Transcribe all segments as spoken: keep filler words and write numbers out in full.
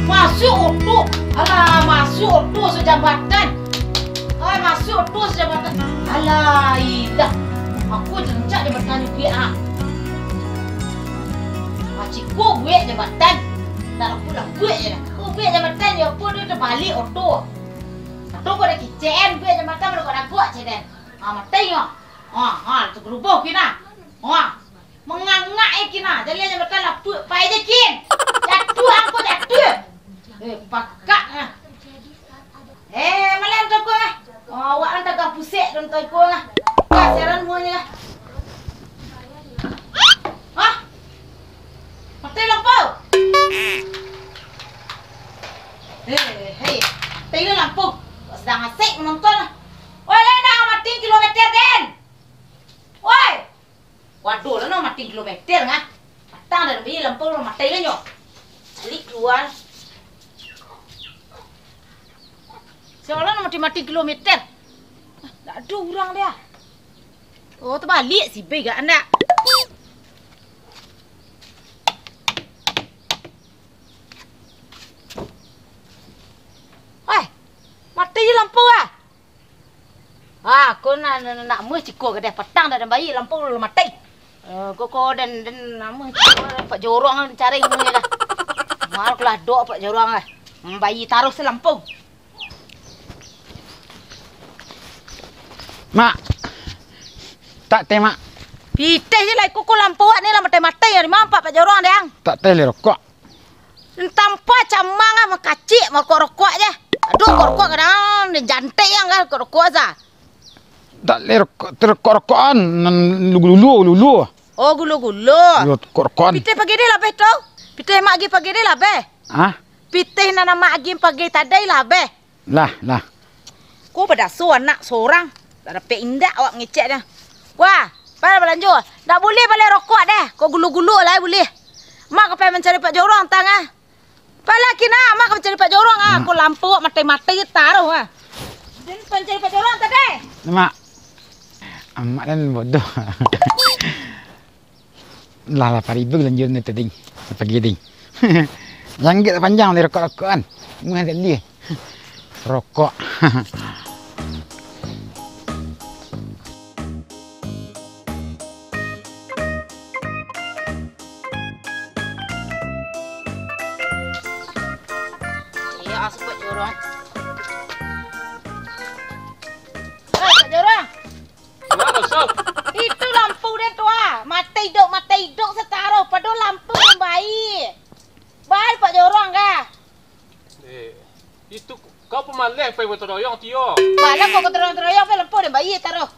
Masuak oto. Alah, masuak oto sajambatan. Ai, masuak oto sajambatan. Alah, ilah. Aku rancak jambatan juo, ah. Maciko buek jambatan. Ndak lapuak-lapuak je lah. Kok buek jambatan, yo, apo dah tabaliak oto. Oto kok dah kicek, buek jambatan, kalau kok dah buek, ceden. Ah, matai nyo. Ah, ah, tu berubah kina. Ah. Mangangak, eh, Kin, ah. Jaleh jambatan lapuak, pai je, Kin. Jatuah angko, jatuah. Eh, pakak, ah. Eh, malam tu aku, ah. Oh, awak kan tagang pusek dalam tu aku, ah. Kasian muanyo, ah. Hah? Matai lampu. Eh, hei. Matai lampu. Sedang asik menonton, ah. Woi, lai nak matin kilometer den. Woi. Waduh, lah no matin kilometer ngah. Patang dah bali lampu, lah matai lah nyo. Calik kalua. Sia lah no matin-matin kilometer. Ah, dak ado urang dia. Oh, tabaliak si Be gak anak. Woi, matai je lampu ah. Ah, ko nak, nak, nak meh ciko gadeh patang dah, dah bali lampu lah matai. Eh, ko, ko den, den nak meh ciko Pak Jorong cari meh dah. Malah keladok Pak Jorong lah. Bali taruih lampu. Mak. Tak teh, Mak. Pitih je lah, iko ko lampu awak ni lah matai-matai, dari ma Pak Jorong deh ang? Tak teh le rokok. Tanpa camang ah, makacik, marokok-rokok je. Aduh, rokok-rokok kadang dijantek yang kan, rokok-rokok sa. Dak le rokok, tu rokok-rokokan, nan lulu-lulu, lulu. Oh, gulo-gulo. Yo, rokok-rokokan. Pitih pagi deh labeh tu. Pitih mak agi pagi deh labeh. Hah? Pitih nan mak agi pagi tadi labeh. Lah, lah. Ko badaso anak sorang, dak dapek indak awak mangecek dah. Wah, pai balanjo. Dak buliah baleh rokok deh, ko gulo-gulo lai buliah. Mak ka pai mancari Pak Jorong tang ah. Pai lah Kin ah, mak ka mancari Pak Jorong ah. Hmm. Ko lampu awak matai-matai taruih ah. Den mancari Pak Jorong tadi. Mak. Amak dan bodoh. Lah, lah, paribu lanjut ni tadi. Pagi tadi. Jangkik panjang oleh rokok-rokok kan. Mungkin tak dia. Rokok. Iya, asup Pak Jorong. Eh, Pak Jorong. Kenapa, Sob? Itu lampu den tu ah. Matai idok, matai idok sataruih. Padahal lampu den bali. Bali Pak Jorong kah? Eh, itu kau pamaleh pai bataroyong, Tio. Bali kau bataroyong-taroyong, pai lampu den bali taruih.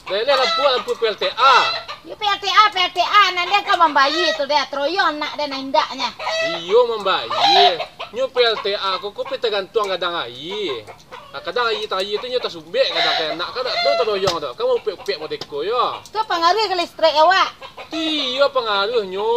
Leleh lampu, lampu P L T A. Yo P L T A, P L T A, nan den ka mambali tu deh, taroyong nak den nan indaknyo. Iyo, mambali. Nyo P L T A ko, ko pai tagantuang gadang aia. Ah, kadang aia, aia tu nyo tasumbek, kadang ka anak, kan dak ado taroyong tu. Kan maupek-upek modeko yo. Tu pangaruah ka listrik awak. Ti iyo pangaruahnyo.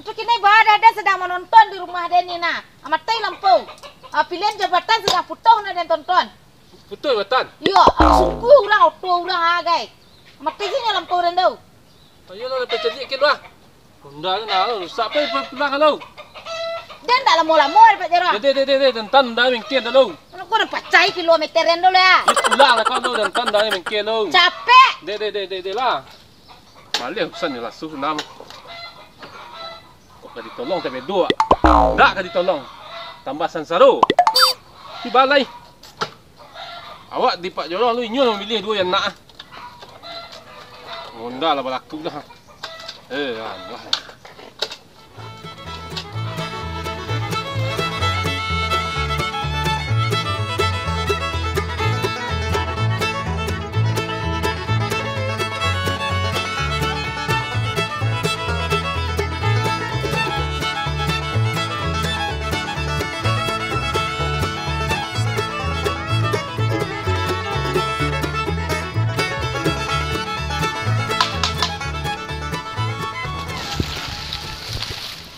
Tu kini ba dah, dah sadang manonton di rumah den ni nah. Ah, matai lampu. Ah, pilihan jabatan sadang putuih nah den tonton. Putuih jabatan? Iyo, ah, sungkuah urang, oto urang agai. Matai se nyo lampu den tu. Ayolah, lah pacaliak kek lah. Honda tu nah, rusak pai pulang kalau. Den dak lamo-lamo dapek jarah. Deh, deh, deh, deh, deh, dantan dah mingkin dah lu. Anak kau dah pacai kilometer den tu lah. Ih, pulang lah kau tu, dantan dah mingkin lu. Capek. Deh, deh, deh, deh, deh lah. Maleh urusan ni lah, suh nam. Kok ka ditolong tak bedo, ah. Dak ka ditolong. Tambah sansaro. Tiba lai. Awak di Pak Jorong lu inyo nan mamilih duo anak ah. Honda lah balaku dah. Eh, alah.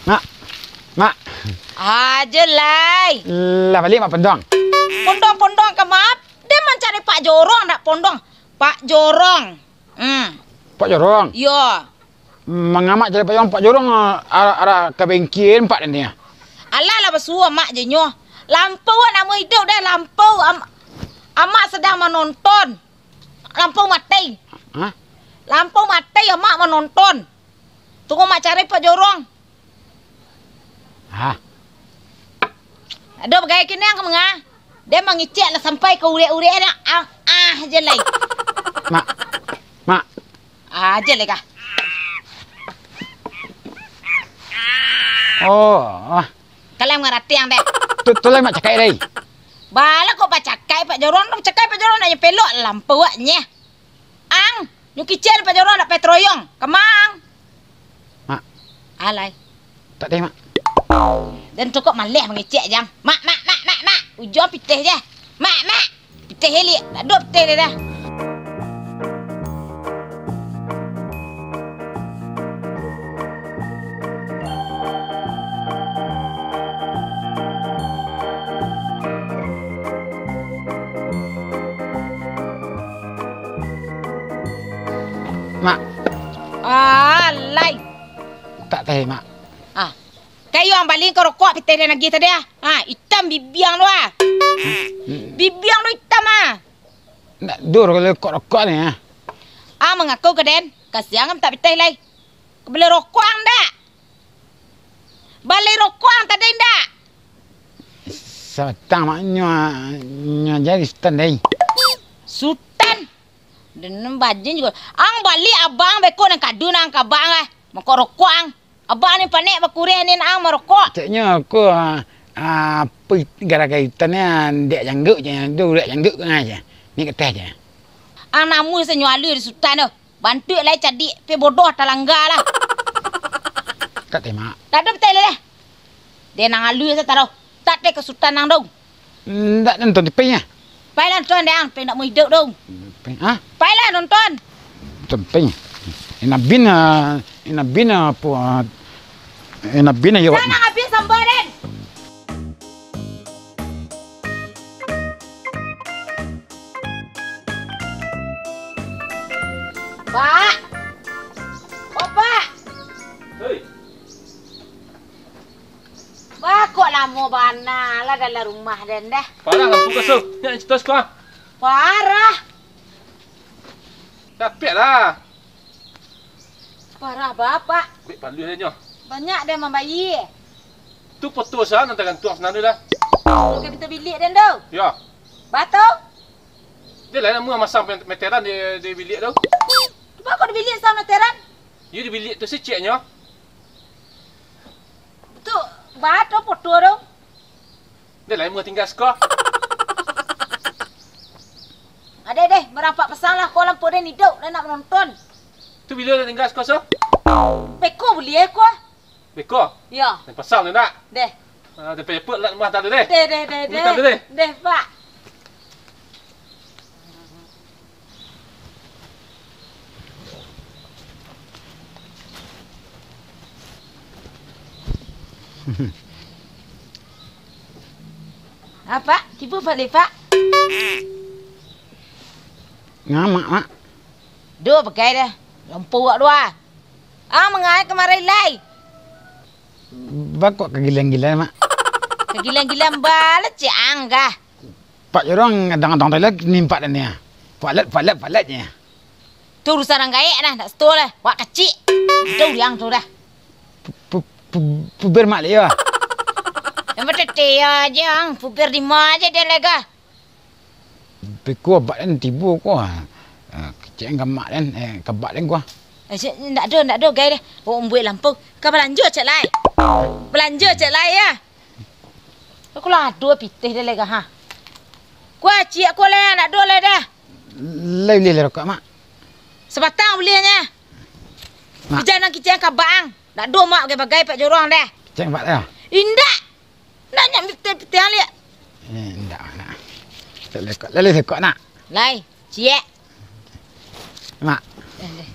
Mak, mak. Ajo lai. Lah baliak mak pondong. Pondong-pondong ka ma? Den mancari Pak Jorong dak pondong. Pak Jorong. Hmm. Pak Jorong? Iyo. Manga mak cari Pak Jorong, Pak Jorong, ah, arah, arah ka bengkel Pak den ni, ah. Alah lah basuo amak je nyo. Lampau nak mau iduik deh, lampau am-, amak sadang manonton. Lampau matai. Hah? Lampau matai amak manonton. Tunggu mak cari Pak Jorong. Hah? Aduh, bagai kini ang ka manga. Dia mangicek lah sampai ka urek-urek nak. Ah, ah je lai. Mak. Mak. Ah je lai kah. Oh, ah. Kalian mangarati ang deh. Tu, tu lai mak cakap deh. Bala kok pacakai Pak Jorong tu, pacakai Pak Jorong nak nyepelok lampau awak nyeh. Ang, nyo kicek Pak Jorong nak petroyong, kemang. Mak. Alai. Tak deh, Mak. Dan cukup maleh mangecek jang. Mak, mak, mak, mak, mak. Ujuang pitih je. Mak, mak. Pitih elik. Tak ada pitih dia dah. Mak. Alai. Tak tahu, Mak. Ah. Kayo ang bali ka rokok pitih den agiah tadi ah. Ha, itam bibiang tu ah. Bibiang tu itam ah. Ndak dur kalau rokok-rokok ni ah. Ah, mangaku ka den. Kasiang ang tak pitih lai. Ka bali rokok ang ndak? Bali rokok ang tadi ndak? Sabatang mak nyo, nyo jadi sutan dai. Sutan? Den bajin juo. Ang bali abang beko nan kadu nan kabang ah. Mangko rokok ang. Abang ni panek bakureh ni ang marokok. Caknyo aku, ah, ah, pu-, gara-gara itan ni, ah, dek jangguik je, tu dek jangguik kan aja. Ni keteh je. Ang namuih sanyo alui di sutan tu. Bantuak lai cadik, pe bodoh talangga lah. Tak tema. Tak ada betul lah. Dia nang alui sa taruh. Tak ada kesutan nang dong. Ndak nonton T V-nya? Pailah nonton deh, ang. Pai ndak mau idup dong. Pai, ha? Pailah nonton. Nonton T V-nya. Ina bin, ah, ina bin, ah, pu-, ah, ina bin, ah, ya, Wak. Sana habis sambal, Den. Pak. Oh, Pak. Hei. Wah, kok lamo bana lah dalam rumah den dah. Parah lah tugas tu. Nyak cerita suka. Parah. Dapek lah. Parah bapak. Bik palu saja. Banyak den mambayar. Tu foto sa nan tagantuang sinan tu dah. Bukan pintu bilik den tu. Ya. Batu. Dia lain namu masang meteran di, di bilik tu. Kenapa kau di bilik sama meteran? Ya di bilik tu seceknya. Tu, ba tu foto tu. Deh, lai murah tingga siko. Adeh, deh, marampak pasang lah, ko lampu den iduik, lah nak manonton. Tu bilo lah tingga siko, so? Beko buliah ko. Beko? Yo. Den pasang tu nak? Deh. Ah, den pejeput lah rumah tadi deh. Deh, deh, deh, deh. Deh, Pak. Apak, tibo baliak, Pak? Ngamak, Mak. Duh, pakai dah. Lompo wak dua. Ah, mangai kamari lai. Bakok kagilan-gilan, Mak. Kagilan-gilan bala ciang kah? Pak Jorong kadang-kadang tadi nimpak dan nia. Palet, palet, paletnya. Tu urusan urang gaek dah, ndak setua lah. Wak kecik. Udah uriang tu dah. Pu-, pu-, pu-, puber mak leh yo. Yang betete yo aja, ang. Puber di ma aja dia lega. Piku abak dan tibo ko. Ah, kecik ang gamak dan, eh, kabak dan ko. Eh, cik, ndak ado, ndak ado, gai deh. Oh, umbuik lampau. Ka balanjo cek lai. Balanjo cek lai ya. Aku lah ado pitih deh lega ha. Kua ciek kua leh, ndak ado leh dah. Lai ulih leh rokok, Mak? Sabatang ulihnyo. Mak. Kicek nan kicek kabak ang. Ndak ado mak bagai-bagai Pak Jorong deh. Kicek kabak dah. Indak. Ndak nyak pitih-pitih ang liak. Eh, indak, nak. Tak lekok, lai lekok, nak. Lai, ciek. Mak. Eh, deh.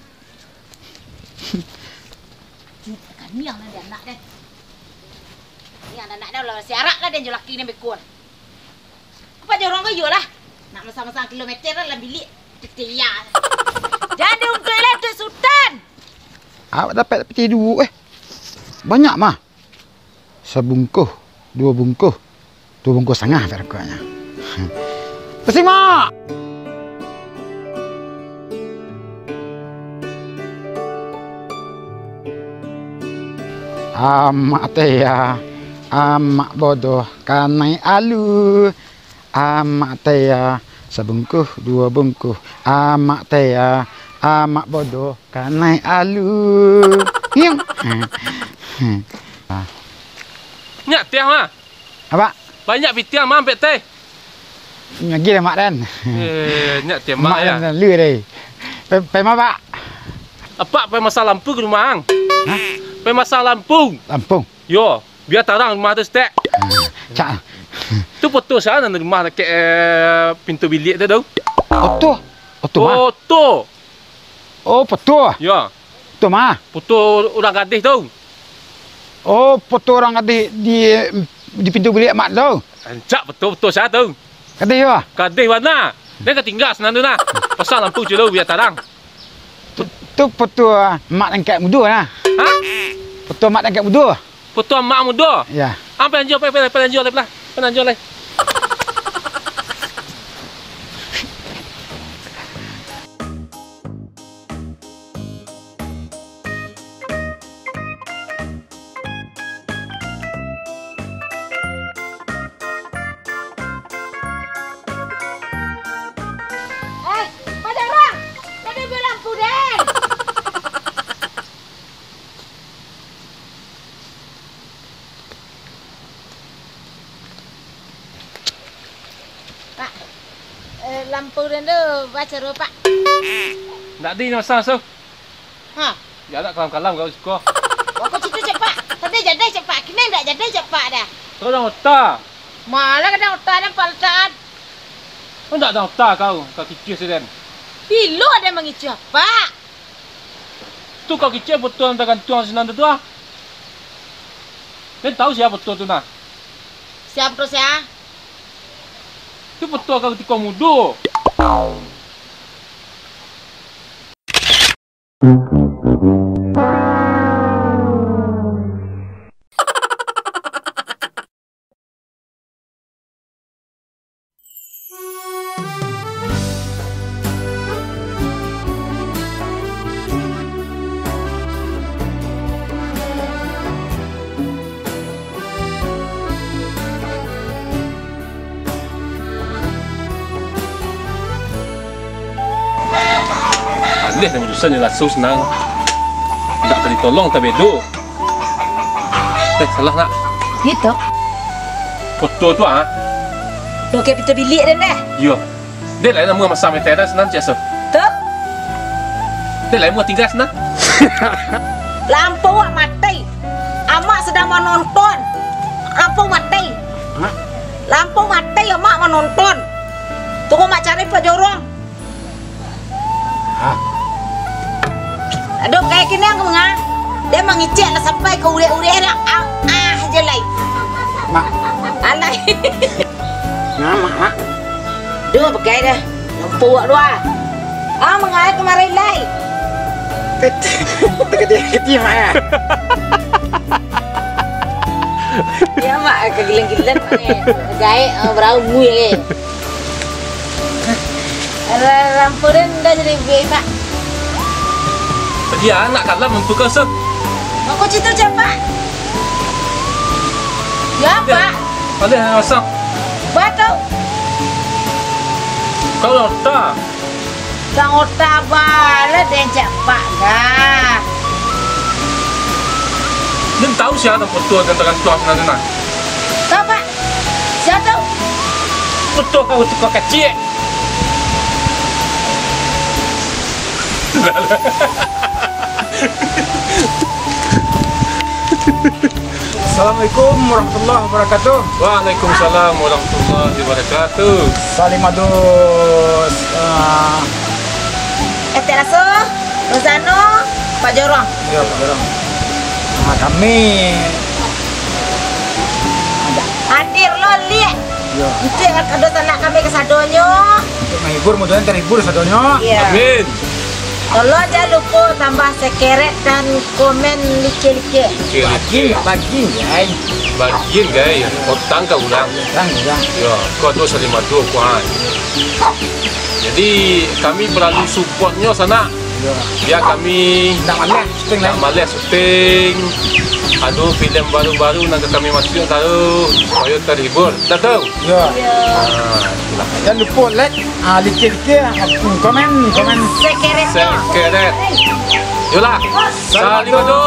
Kami yang nanti anak deh. Ini anak-anak dah lah siarak lah dia jo laki ni bekun. Apa jorong ko iyolah. Nak masang-masang kilometer lah dalam bilik. Tetia. Jadi untuak lah tu Sutan. Awak dapat pitih duo eh. Banyak mah. Sabungkuh. duo bungkuh. Duo bungkuh satangah barokoknyo. Terima kasih, Mak! Amak teh ya, amak bodoh kanai alu. Amak teh ya, sabungkuh, duo bungkuh. Amak teh ya, amak bodoh kanai alu. Nyong. Nyak tiang, Ma. Apak? Banyak pitiang, Ma, ampek teh. Nyagi lah, Mak, dan. Eh, nyak tiang, Mak, Mak ya. Dan lu deh. Pe, pe, ma, Pak? Apak pai masang lampu ka rumah ang. Hah? Pai masang lampu. Lampu? Yo, bia tarang rumah tu saketek. Ah, cak. Tu foto sia nan rumah dakek, eh, pintu bilik tu, tu? Foto? Foto, Mak? Foto. Oh, foto? Yo. Foto ma? Foto urang gadih tu. Oh, foto urang gadih di, di pintu bilik Mak tu? Rancak foto, foto sia tu? Gadih tu? Gadih bana. Den ka tingga sinan tu nah. Pasang lampu dulu bia tarang. Tu, tu foto Mak nan angkek mudo nah. Ha? Foto Mak nan angkek mudo. Foto amak mudo? Yo. Ah, pai lanjua, pai, pai, pai lanjua lai, pai lanjua lai. Eh, Pak Jorong, tadi bia lampu den. Pak, eh, lampu den tu bacaro, Pak. Ndak di, ndak usah, Su. Ha? Jan kalam-kalam kau siko. Wah, kau cito cak Pak. Tadi jadai cak Pak, kini ndak jadai cak Pak dah. Kau dah ota. Malah kadang ota dan paltaan. Kau ndak ado ota kau, kau kicih siden. Bilo ado mangicuah, Pak? Tu kau kicih foto nan tagantuang sinan tu, tu ah. Den tahu sia foto tu nah? Sia foto sia? Tu foto kau katiko mudo. Alih nan urusan ni langsung senang. Ndak ka ditolong, tabedo. Eh, salah nak. Gitu. Foto tu ah. Lo ke pintu bilik den deh. Iyo. Dek lai namuah masak meteran senang cak so. Tu. Dek lai muah tinggal senang. Lampu awak mati. Amak sadang manonton. Lampu mati. Hah? Lampu mati, amak manonton. Tunggu mak cari Pak Jorong. Hah? Aduh, kayak gini aku ngah. Dia mangicik lah sampai ke urek-urek dah. Ah, ah, je lai. Mak. Alai. Nah, mak, mak. Duh, pakai dah. Lampu awak dua. Ah, mangai kemarin lai. Kecil-kecil, mak, ya? Ya, mak, kegilan-gilan, mak, eh. Gaek, ah, berau mui, eh. Ra-, lampu den dah jadi buih, Pak. Jadi anak kalam lampu kau, Sep. Aku cito, Cak, Pak. Ya, Pak. Alih yang asam. Batul. Kau dah ota. Dah ota bala den, Cak, Pak, dah. Den tahu sia nan foto den tagantuang sinan tu nah? Tahu, Pak. Sia tu? Foto kau tu kau kacik. Assalamualaikum warahmatullahi wabarakatuh. Waalaikumsalam warahmatullahi wabarakatuh. Salim adus, ah. Ete Laso, Rosano, Pak Jorong. Iyo, Pak Jorong. Ah, kami Hadir lo, Lik. Iyo. Untuak ado sanak kami kasadonyo. Untuak mahibur, mudah-mudahan terhibur sadonyo. Iyo. Amin. Tolong jan lupo tambah sekerek dan komen like-like. Oke, oke. Bagi, bagi, guys. Bagian, guys. Otang ka urang. Orang, orang. Ya, kau tu saling bantu, kuat. Jadi, kami perlu supportnya sana. Ya. Biar kami Tak malas, syuting tak lain. malas syuting. Ada filem baru-baru nan ka kami masuk taruh. Supaya terhibur. Dah tahu? Ya. Ah, itulah. Jan lupo like, ah, like, like, ah, komen, komen. Sekereknya. Sekerek. Yolah. Saling bantu.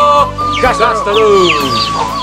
Gas Gas terus.